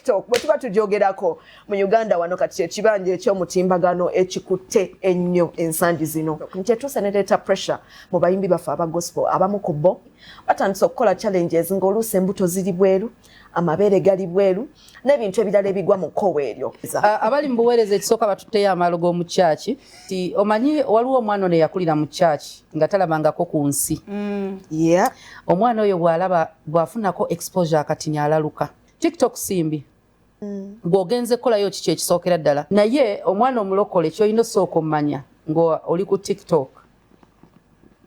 TikTok bwe tuba tugyogerako mu Uganda wano kati kyekibanja eky'omutimbagano ekikutte ennyo ensangi zino, nti etuuse nereeta pressure mu bayimbi baffe aba gospel. Abamu ku bo batandise okukola challenges ng'oluusi embuto ziri bweru, amabeere gali bweru n'ebintu ebirala ebigwa mu kkowe eryo. Abali mu buweereza, ekisooka batutteyo amaalo g'omu kyaki. Ti omanyi waliwo omwana ono eyakulira mu kyaki nga talabangako ku nsi. Omwana oyo bw'alaba, bw'afunako exposure akatini, alaluka. TikTok simbi bw'ogenze kukolayo kiki ekisookera ddala, naye omwana omulokole kyolina osooka omumanya nga oli ku TikTok,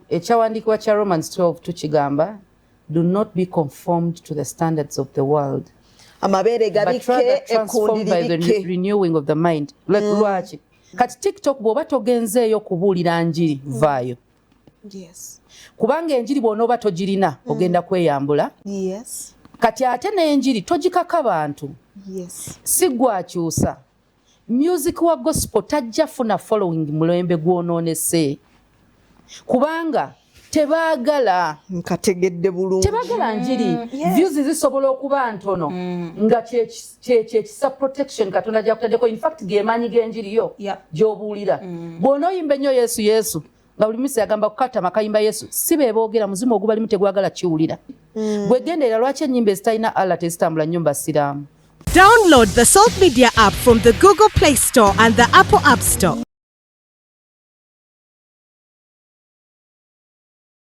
ekyawandiikibwa kya Romans 12 tukigamba, "Do not be conformed to the standards of the world," amabeere gabike, ekundi libike, renewing of the mind. Lwaki kati TikTok bw'oba togenzeeyo kubuulira njiri, vaayo? Kubanga enjiri bw'onooba togirina, ogenda kweyambula. Kati ate n'enjiri togikaka bantu. Si gwakyusa music wa gospel, tajja funa following mulembe gwonoonese, kubanga tebaagala. Nkategedde bulungi. Tebaagala njiri. Views zisobola okuba ntono nga kyekisa protection Katonda gyakutaddeko. Infact gemaanyi g'enjiri yo gy'obuulira. Bw'onooyimba ennyo Yesu, Yesu, nga buli misa yagamba kukata makayimba Yesu, si be boogera, muzimu ogubalimu tegwagala kiwulira. Bwegenderera, lwaki ennyimba ezitalina Allah tezitambula nnyo mu basiraamu? Download the Salt Media app from the Google Play Store and the Apple App Store.